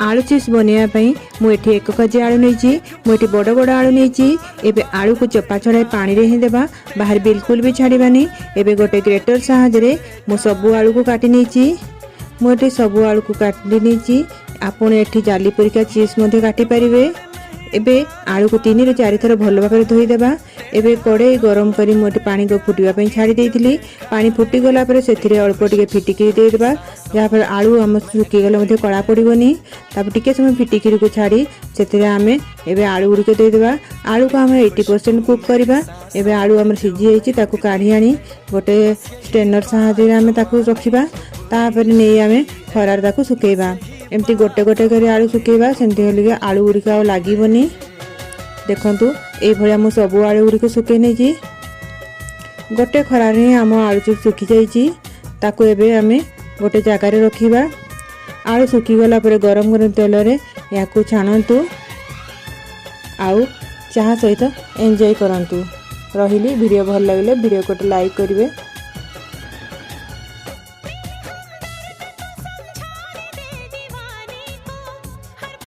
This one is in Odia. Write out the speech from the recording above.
ଆଳୁ ଚିପ୍ସ ବନେଇବା ପାଇଁ ମୁଁ ଏଠି 1 କେଜି ଆଳୁ ନେଇଛି। ମୁଁ ଏଠି ବଡ଼ ବଡ଼ ଆଳୁ ନେଇଛି। ଏବେ ଆଳୁକୁ ଚୋପା ଛଡ଼ାଇ ପାଣିରେ ହିଁ ଦେବା, ବାହାରେ ବିଲକୁଲ ବି ଛାଡ଼ିବାନି। ଏବେ ଗୋଟେ ଗ୍ରେଟର ସାହାଯ୍ୟରେ ମୁଁ ସବୁ ଆଳୁକୁ କାଟି ନେଇଛି। ମୁଁ ଏଠି ସବୁ ଆଳୁକୁ କାଟି ନେଇଛି। ଆପଣ ଏଠି ଜାଲି ପରିକା ଚିପ୍ସ ମଧ୍ୟ କାଟି ପାରିବେ। ଏବେ ଆଳୁକୁ ତିନିରୁ ଚାରି ଥର ଭଲ ଭାବରେ ଧୋଇଦେବା। ଏବେ କଡ଼େଇ ଗରମ କରି ମୁଁ ଏଠି ପାଣିକୁ ଫୁଟିବା ପାଇଁ ଛାଡ଼ି ଦେଇଥିଲି। ପାଣି ଫୁଟିଗଲା ପରେ ସେଥିରେ ଅଳ୍ପ ଟିକେ ଫିଟିକିରି ଦେଇଦେବା, ଯାହାଫଳରେ ଆଳୁ ଆମ ଶୁଖିଗଲେ ମଧ୍ୟ କଳା ପଡ଼ିବନି। ତାପରେ ଟିକେ ସମୟ ଫିଟିକିରିକୁ ଛାଡ଼ି ସେଥିରେ ଆମେ ଏବେ ଆଳୁ ଗୁଡ଼ିକ ଦେଇଦେବା। ଆଳୁକୁ ଆମେ 80% କୁକ୍ କରିବା। ଏବେ ଆଳୁ ଆମର ସିଝି ଯାଇଛି। ତାକୁ କାଢ଼ି ଆଣି ଗୋଟେ ଷ୍ଟ୍ରେନର୍ ସାହାଯ୍ୟରେ ଆମେ ତାକୁ ରଖିବା। ତାପରେ ନେଇ ଆମେ ଖରାରେ ତାକୁ ଶୁଖେଇବା। ଏମିତି ଗୋଟେ ଗୋଟେ କରି ଆଳୁ ଶୁଖେଇବା, ସେମିତି ହେଲେ ଆଳୁ ଗୁଡ଼ିକ ଆଉ ଲାଗିବନି। ଦେଖନ୍ତୁ, ଏଇଭଳିଆ ମୁଁ ସବୁ ଆଳୁ ଗୁଡ଼ିକୁ ଶୁଖେଇ ନେଇଛି। ଗୋଟେ ଖରାରେ ହିଁ ଆମ ଆଳୁ ଚିପ୍ସ ଶୁଖିଯାଇଛି। ତାକୁ ଏବେ ଆମେ ଗୋଟେ ଜାଗାରେ ରଖିବା। ଆଳୁ ଶୁଖିଗଲା ପରେ ଗରମ ଗରମ ତେଲରେ ଏହାକୁ ଛାଣନ୍ତୁ ଆଉ ଚାହା ସହିତ ଏନ୍ଜୟ କରନ୍ତୁ। ରହିଲି। ଭିଡ଼ିଓ ଭଲ ଲାଗିଲେ ଭିଡ଼ିଓ ଗୋଟେ ଲାଇକ୍ କରିବେ।